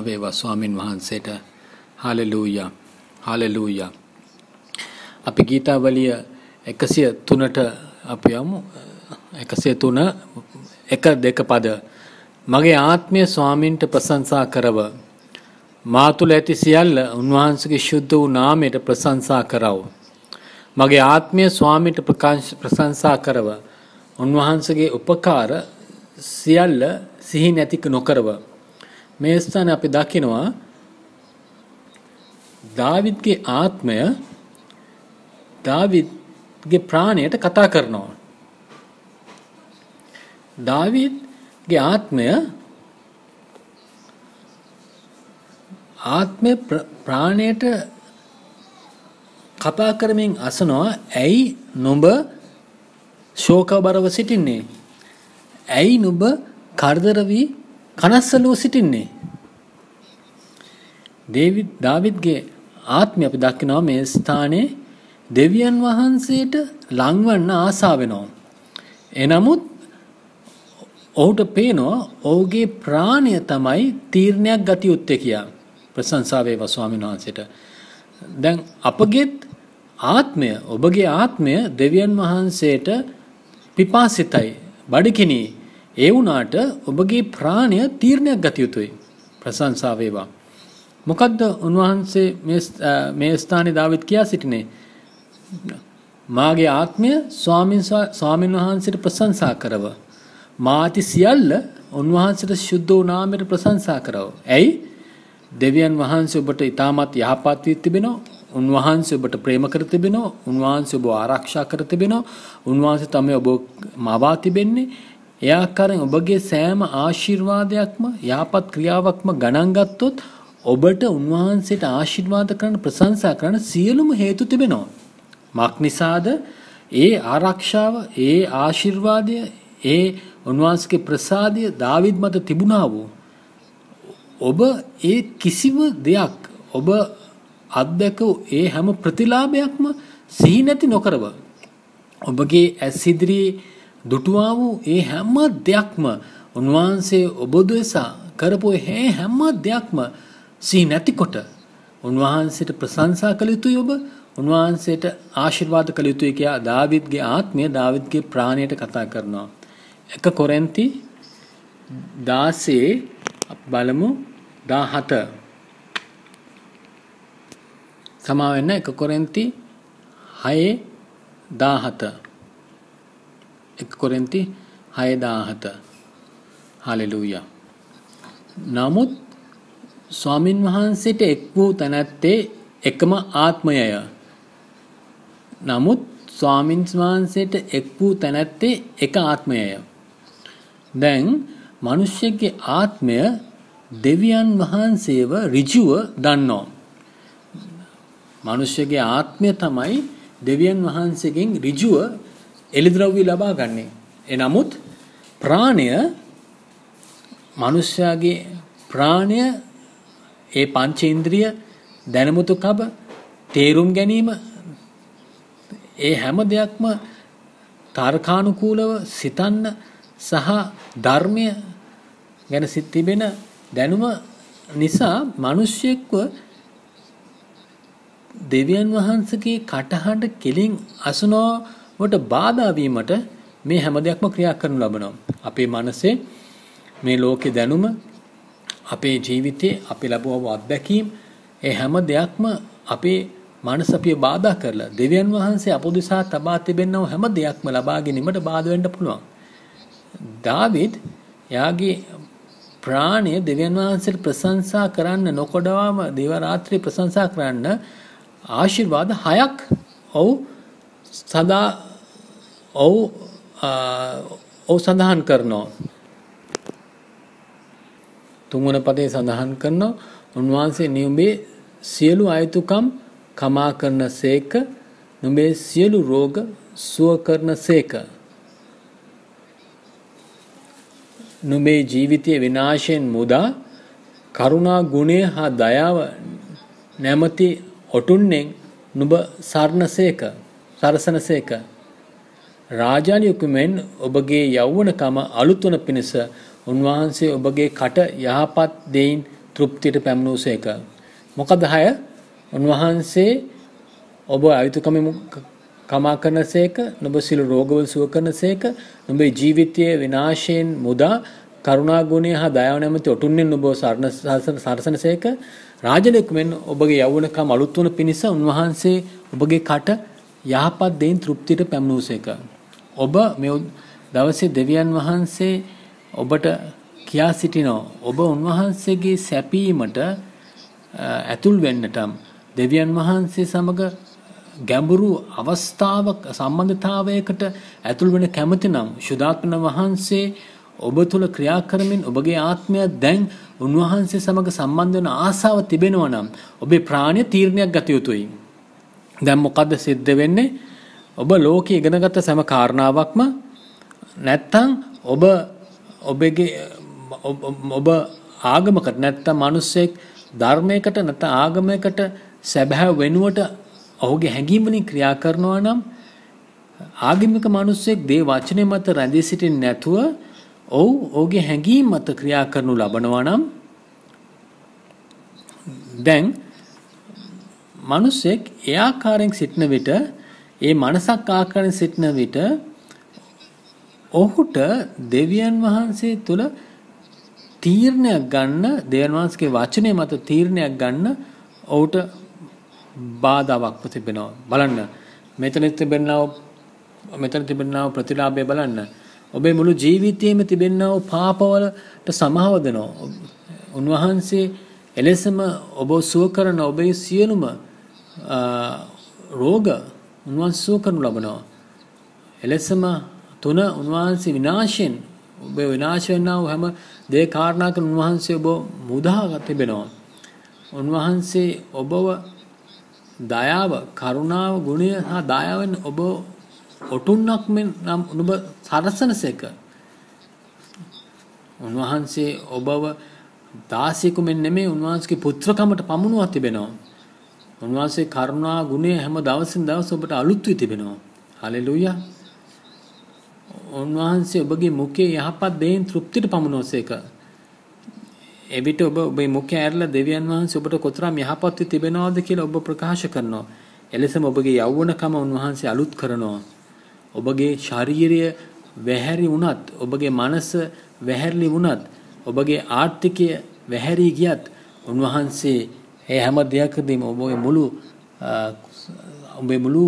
ප්‍රශංසා වේවා ස්වාමින් වහන්සේට. හලෙලූයා. හලෙලූයා. අපි ගීතාවලිය 103ට අපි යමු. 103 1 2 පද. මගේ ආත්මය ස්වාමින්ට ප්‍රශංසා කරව. මා තුළ ඇති සියල්ල උන්වහන්සේගේ ශුද්ධ වූ නාමයට ප්‍රශංසා කරව. මගේ ආත්මය ස්වාමින්ට ප්‍රශංසා කරව. උන්වහන්සේගේ උපකාර සියල්ල සිහි නැති නොකරව. මේ ස්ථානේ අපි දකිනවා දාවිද්ගේ ආත්මය දාවිද්ගේ ප්‍රාණයට කතා කරනවා. දාවිද්ගේ ආත්මය ප්‍රාණයට කතා කරමින් අසනවා, ඇයි නුඹ ශෝකබරව සිටින්නේ? ඇයි නුඹ කරදර වී කනස්සලුව සිටින්නේ? දාවිද්ගේ ආත්මය අපි දකිනවා මේ ස්ථානයේ දෙවියන් වහන්සේට ලංවන්න ආසා වෙනවා. එනමුත් ඔහුට පේනවා ඔහුගේ ප්‍රාණය තමයි තීරණයක් ගත යුත්තේ කියා. ප්‍රශංසා වේවා ස්වාමීන් වහන්සේට. දැන් අපගේත් ආත්මය, ඔබගේ ආත්මය දෙවියන් වහන්සේට පිපාසිතයි, බඩගිනි. ඒ වුණාට ඔබගේ ප්‍රාණය තීරණයක් ගත යුතුයි. ප්‍රශංසා වේවා. මොකද්ද උන්වහන්සේ මේ ස්ථානයේ දාවිද් කියා සිටිනේ? මාගේ ආත්මය ස්වාමින් වහන්සේට ප්‍රශංසා කරව. මා ඇති සියල්ල උන්වහන්සේට ශුද්ධ වූ නාමයට ප්‍රශංසා කරව. ඇයි? දෙවියන් වහන්සේ ඔබට ඉතාමත් යහපත් වී තිබෙනවා. උන්වහන්සේ ඔබට ප්‍රේම කර තිබෙනවා. උන්වහන්සේ ඔබ ආරක්ෂා කර තිබෙනවා. උන්වහන්සේ තමයි ඔබ මවා තිබෙන්නේ. ඒ ආකාරයෙන් ඔබගේ සෑම ආශිර්වාදයක්ම යහපත් ක්‍රියාවක්ම ගණන් ගත්තොත් ඔබට උන්වහන්සේට ආශිර්වාද කරන්න, ප්‍රශංසා කරන්න සියලුම හේතු තිබෙනවා. මක් නිසාද? ඒ ආරක්ෂාව, ඒ ආශිර්වාදය, ඒ උන්වහන්සේගේ ප්‍රසාදය දාවිද් මත තිබුණා වූ ඔබ ඒ කිසිම දෙයක් ඔබ අත්දැක ඒ හැම ප්‍රතිලාභයක්ම සිහි නැති නොකරව ඔබගේ ඇස් ඉදිරියේ දුටුවා වූ ඒ හැම දෙයක්ම උන්වහන්සේ ඔබ දෙසා කරපු ඒ හැම දෙයක්ම සිහි නැතිකොට උන්වහන්සේට ප්‍රශංසා කළ යුතුයි. ඔබ උන්වහන්සේට ආශිර්වාද කළ යුතුයි කියා දාවිද්ගේ ආත්මය දාවිද්ගේ ප්‍රාණයට කතා කරනවා. 1 කොරින්ති 16 අපි බලමු 17. සමා වෙන්න 1 කොරින්ති 6:17. 1 කොරින්ති 6:17. හලෙලූයා. නමුත් ස්වාමින් වහන්සේට එක් වූ තැනැත්තේ එකම ආත්මයය. නමුත් ස්වාමින් වහන්සේට එක් වූ තැනැත්තේ එක ආත්මයය. දැන් මිනිස්සෙක්ගේ ආත්මය දෙවියන් වහන්සේව ඍජුව දන්නවා. මිනිස්සෙගේ ආත්මය තමයි දෙවියන් වහන්සේගෙන් ඍජුව එළිදරව්ව ලබා ගන්නේ. එනමුත් ප්‍රාණය, මිනිස්යාගේ ප්‍රාණය, ඒ පංචේන්ද්‍රිය දැනුමුතු කබ, තේරුම් ගැනීම, ඒ හැම දෙයක්ම තර්කානුකූලව සිතන්න සහ ධර්මය ගැන සිත් තිබෙන දැනුම නිසා මිනිස්සෙක්ව දෙවියන් වහන්සේගේ කටහඬ කෙලින් අසනවට බාධා වීමට මේ හැම දෙයක්ම ක්‍රියා කරනු ලබනවා. අපේ මනසේ මේ ලෝකේ දැනුම, අපේ ජීවිතේ අපි ලැබුව අත්දැකීම්, ඒ හැම දෙයක්ම අපේ මනස අපිව බාධා කරලා දෙවියන් වහන්සේ අප උදෙසා තබා තිබෙනව හැම දෙයක්ම ලබා ගැනීමට බාධා වෙන්න පුළුවන්. දාවිද් එයාගේ ප්‍රාණය දෙවියන් වහන්සේට ප්‍රශංසා කරන්න නොකඩවාම දේව රාත්‍රියේ ප්‍රශංසා කරන්න ආශිර්වාද 6ක් ඔව් සදා ඔව් ඔව් සඳහන් කරනවා. තුන්වන පදේ සඳහන් කරනවා උන්වහන්සේ නුඹේ සියලු අයතුකම් කමා කරන සේක, නුඹේ සියලු රෝග සුව කරන සේක. නුඹේ ජීවිතයේ විනාශයෙන් මුදා කරුණා ගුණය හා දයාව නැමැති ඔටුන්නෙන් නුඹ සරණසේක, සරසනසේක. රාජාලියෙකු මෙන් ඔබගේ යෞවනකම අලුත් වන පිණිස උන්වහන්සේ ඔබගේ කට යහපත් දෙයින් තෘප්තියට පැමිණූසේක. මොකද හය? උන්වහන්සේ ඔබ අයුතුකම කමා කරනසේක, නුඹ සියලු රෝගවල සුව කරනසේක, නුඹේ ජීවිතයේ විනාශයෙන් මුදා කරුණා ගුණය හා දයාව නැමැති ඔටුන්නෙන් නුඹ සරසනසේක. රාජලෙක් මෙන් ඔබගේ යෞවනකම අලුත් වන පිණිස උන්වහන්සේ ඔබගේ කට යහපත් දෙයින් තෘප්තියට පැමිණූසේක. ඔබ මේ දවසේ දෙවියන් වහන්සේ ඔබට කියා සිටිනවා, ඔබ උන්වහන්සේගේ සැපීමට ඇතුල් වෙන්නටම දෙවියන් වහන්සේ සමග ගැඹුරු අවස්ථාවක් සම්බන්ධතාවයකට ඇතුල් වෙන කැමති නම් ශුද්ධාත්මන වහන්සේ ඔබ තුළ ක්‍රියා කරමින් ඔබගේ ආත්මය දැන් උන්වහන්සේ සමග සම්බන්ධ වෙන ආසාව තිබෙනවා නම් ඔබේ ප්‍රාණය තීරණයක් ගත යුතුයි. දැන් මොකද්ද සිද්ධ වෙන්නේ? ඔබ ලෝකේ ඉගෙනගත්ත සෑම කාරණාවක්ම නැත්තම් ඔබ ඔබගේ ඔබ ආගමකට නැත්තම් මිනිස්සෙක් ධර්මයකට නැත්තම් ආගමයකට සැබෑ වෙනුවට ඔහුගේ හැඟීම් වලින් ක්‍රියා කරනවා නම් ආගමික මිනිස්සෙක් දේ වචනේ මත රැඳී සිටින්නේ නැතුව ඔහු ඔහුගේ හැඟීම් මත ක්‍රියා කරනු ලබනවා නම් දැන් මිනිස්සෙක් ඒ ආකාරයෙන් සිටින විට, ඒ මනසක් ආකාරයෙන් සිටින විට ඔහුට දෙවියන් වහන්සේ තුළ තීරණයක් ගන්න, දෙවියන් වහන්සේගේ වචනය මත තීරණයක් ගන්න ඔහුට බාධාවක් තිබෙනවා. බලන්න මෙතන තිබෙනා වූ ප්‍රතිලාභය බලන්න. ඔබේ මුළු ජීවිතයේම තිබෙනා වූ පාපවලට සමාව දෙනවා. උන්වහන්සේ එලෙසම ඔබ සුව කරන ඔබේ සියලුම රෝග උන්වහන්සේ සුව කරනු ලබනවා. එලෙසම තුන, උන්වහන්සේ විනාශයෙන් ඔබ විනාශ වෙනා වූ හැම දේ කාරණාවකින් උන්වහන්සේ ඔබ මුදා තිබෙනවා. උන්වහන්සේ ඔබව දයාව, කරුණාව, ගුණය හා දයාවෙන් ඔබ ඔටුන්නක් මෙන් නම් නුඹ සරසනසේක. උන්වහන්සේ ඔබව දාසියෙකු මෙන් නෙමෙයි උන්වහන්සේගේ පුත්‍රකමට පමුණුවා තිබෙනවා. උන්වහන්සේ කරුණා ගුණය හැම දවසින් දවස ඔබට අලුත් වී තිබෙනවා. හලෙලූයා. උන්වහන්සේ ඔබගේ මුඛයේ යහපත් දෙයින් තෘප්තියට පමුණුවසේක. එවිට ඔබ ඔබේ මුඛය ඇරලා දෙවියන් වහන්සේ ඔබට කොතරම් යහපත් වී තිබෙනවද කියලා ඔබ ප්‍රකාශ කරනවා. එලෙසම ඔබගේ යෞවනකම උන්වහන්සේ අලුත් කරනවා. ඔබගේ ශරීරය වැහැරි වුණත්, ඔබගේ මනස වැහැරි වුණත්, ඔබගේ ආර්ථිකය වැහැරී ගියත් උන්වහන්සේ ඒ හැම දෙයකදීම ඔබගේ මුළු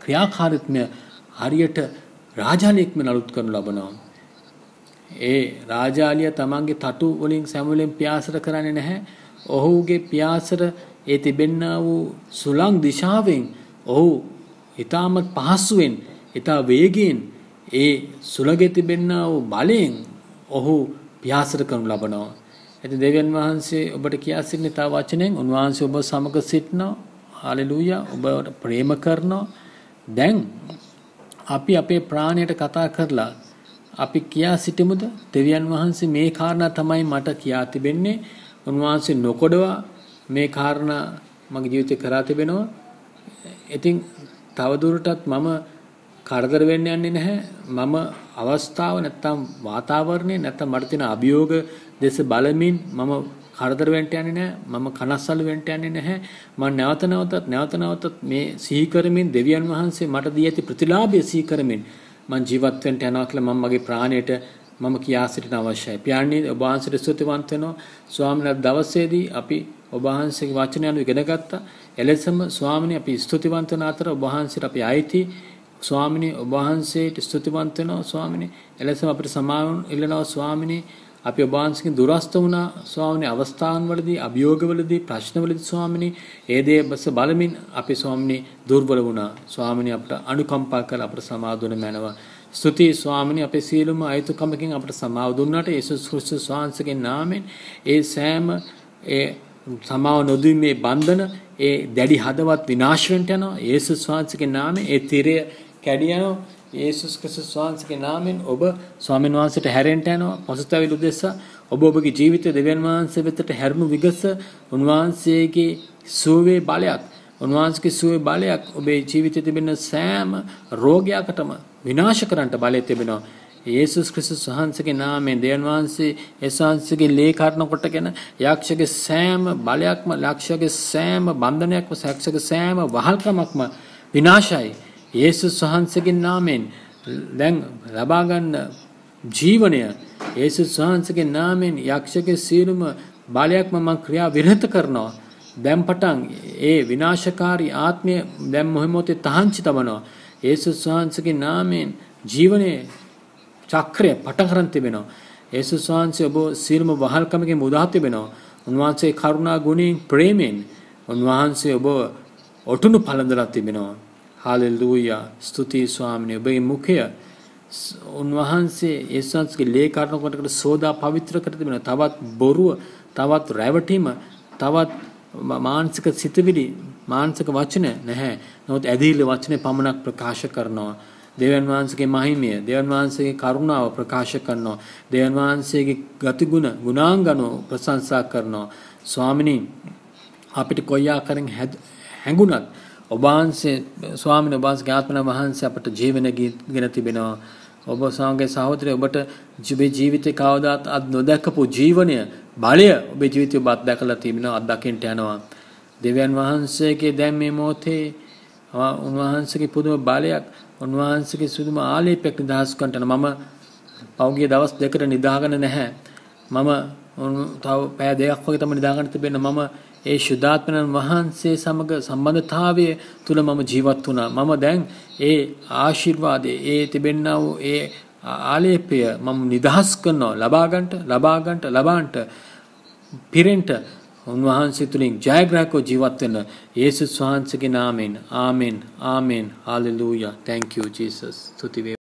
ක්‍රියාකාරීත්වය හරියට රාජාලියෙක් මෙන් අලුත් කරනු ලබනවා. ඒ රාජාලිය තමන්ගේ තටු වලින් සෑම වෙලෙම පියාසර කරන්නේ නැහැ. ඔහුගේ පියාසර ඒ තිබෙන්නා වූ සුළං දිශාවෙන් ඔහු ඊටමත් පහසුවෙන්, ඊටා වේගයෙන් ඒ සුළඟේ තිබෙන්නා වූ බලයෙන් ඔහු පියාසර කරනු ලබනවා. ඉතින් දෙවියන් වහන්සේ ඔබට කියා සිටින තව වචනයෙන් උන්වහන්සේ ඔබ සමග සිටිනවා. හලෙලූයා. ඔබට ප්‍රේම කරනවා. දැන් අපි අපේ ප්‍රාණයට කතා කරලා අපි කියා සිටිමුද? දෙවියන් වහන්සේ මේ කාරණා තමයි මට කියා තිබෙන්නේ. උන්වහන්සේ නොකොඩවා මේ කාරණා මගේ ජීවිතේ කරා තිබෙනවා. ඉතින් තවදුරටත් මම කරදර වෙන්න යන්නේ නැහැ. මම අවස්ථාව නැත්තම් වාතාවරණය නැත්තම් මට තියෙන අභියෝග දෙස බලමින් මම කරදර වෙන්න යන්නේ නැහැ. මම කනස්සලු වෙන්න යන්නේ නැහැ. මම නැවත නැවතත් මේ සිහි කරමින් දෙවියන් වහන්සේ මට දී ඇති ප්‍රතිලාභය සිහි කරමින් මං ජීවත් වෙන්න යනවා කියලා මම මගේ ප්‍රාණයට මම කියා සිටින අවශ්‍යයි. පියාණනි, ඔබ වහන්සේට ස්තුතිවන්ත වෙනවා. ස්වාමීන් වහන්සේ දවසේදී අපි ඔබ වහන්සේගේ වචනය අනුව ඉගෙන ගත්තා. එලෙසම ස්වාමීනි අපි ස්තුතිවන්ත වන අතර ඔබ වහන්සේට අපි අයිති. ස්වාමීනි ඔබ වහන්සේට ස්තුතිවන්ත වෙනවා ස්වාමීනි. එලෙසම අපිට සමාව ඉල්ලනවා ස්වාමීනි. අපි ඔබ වහන්සේගෙන් දුරස්ත වුණා ස්වාමීනි අවස්ථාන් වලදී, අභියෝගවලදී, ප්‍රශ්නවලදී ස්වාමීනි ඒ දේ බස බලමින් අපි ස්වාමීනි දුර්වල වුණා. ස්වාමීනි අපට අනුකම්පා කරලා අපට සමාව දුන්න මැනව. ස්තුතියි ස්වාමීනි අපේ සියලුම අයුතුකමකින් අපට සමාව දුන්නාට යේසුස් ක්‍රිස්තුස් වහන්සේගේ නාමයෙන් ඒ සෑම ඒ සමාව නොදීමේ බන්ධන ඒ දැඩි හදවත් විනාශ වෙන්න යනවා. යේසුස් වහන්සේගේ නාමයෙන් ඒ තිරය කැඩී යනවා. යේසුස් ක්‍රිස්තුස් වහන්සේගේ නාමයෙන් ඔබ ස්වාමීන් වහන්සේට හැරෙන්න යනවා. පසුතැවිලි උදෙසා ඔබ ඔබගේ ජීවිතය දෙවියන් වහන්සේ වෙතට හැරුණු විගස උන්වහන්සේගේ සුවේ බලයක්, උන්වහන්සේගේ සුවේ බලයක් ඔබේ ජීවිතයේ තිබෙන සෑම රෝගයකටම විනාශ කරන්නට බලය තිබෙනවා. යේසුස් ක්‍රිස්තුස් වහන්සේගේ නාමයෙන් දෙවියන් වහන්සේ යේසුස් වහන්සේගේ ලේ කරණ කොටගෙන යක්ෂගේ සෑම බලයක්ම, යක්ෂගේ සෑම බන්ධනයක්ම, යක්ෂගේ සෑම වහල්කමක්ම විනාශයි. යේසුස් වහන්සේගේ නාමයෙන් දැන් ලබා ගන්න ජීවනය යේසුස් වහන්සේගේ නාමයෙන් යක්ෂගේ සියලුම බලයක්ම මම ක්‍රියා විරහිත කරනවා. දැන් පටන් ඒ විනාශකාරී ආත්මය දැන් මොහොතේ තහංචි තබනවා. යේසුස් වහන්සේගේ නාමයෙන් ජීවනයේ චක්‍රය පටන් ගන්න තිබෙනවා. යේසුස් වහන්සේ ඔබ සියලුම වහල්කමකින් මුදා තිබෙනවා. උන්වහන්සේ කරුණා ගුණයෙන් ප්‍රේමයෙන් උන්වහන්සේ ඔබ ඔටුනු පළඳලා තිබෙනවා. හාලෙලූයා. ස්තුතියි ස්වාමිනේ. ඔබගේ මුඛය උන්වහන්සේ යේසුස් වහන්සේගේ ලේ කරණ කොටකට සෝදා පවිත්‍ර කර තිබෙනවා. තවත් බොරුව, තවත් රැවටීම, තවත් මානසික සිතුවිලි, මානසික වචන නැහැ. නමුත් ඇදහිල්ල වචනේ පමණක් ප්‍රකාශ කරනවා. දෙවියන් වහන්සේගේ මහිමය, දෙවියන් වහන්සේගේ කරුණාව ප්‍රකාශ කරනවා. දෙවියන් වහන්සේගේ ගතිගුණ, ගුණාංග අනුව ප්‍රශංසා කරනවා. ස්වාමිනී, අපිට කොයි ආකාරයෙන් හැඟුණත් ඔබ වහන්සේ ස්වාමිනී, ඔබ වහන්සේගේ ආත්මන වහන්සේ අපට ජීවන ගෙන තිබෙනවා. ඔබ සමග සහෝදරය, ඔබට ඔබේ ජීවිතේ කවදාත් අත් නොදැකපු ජීවනය, බලය ඔබේ ජීවිතේ ඔබ අත්දැකලා තිබෙනවා, අත්දකින්නට යනවා. දෙවියන් වහන්සේගේ දැන් මේ මොහොතේ උන්වහන්සේගේ පුදුම බලයක්, උන්වහන්සේගේ සුදුම ආලේපයක් නිදහස් කරන්නට යනවා. මම පහුගිය දවස් දෙකට නිදාගෙන නැහැ. මම තව පැය දෙකක් වගේ තමයි නිදාගන්න තිබෙන්නේ. මම ඒ ශුද්ධාත්මයන් වහන්සේ සමග සම්බන්ධතාවය තුල මම ජීවත් වුණා. මම දැන් ඒ ආශිර්වාදය, ඒ තිබෙන්නා වූ ඒ ආලේපය මම නිදහස් කරනවා. ලබා ගන්නට, ලබා ගන්නට, ලබාන්ට, පිරෙන්න උන්වහන්සේ තුලින් ජයග්‍රාහකව ජීවත් වෙන්න යේසුස් වහන්සේගේ නාමයෙන්. ආමෙන්, ආමෙන්. හalleluya. Thank you Jesus. ස්තුති වේවා.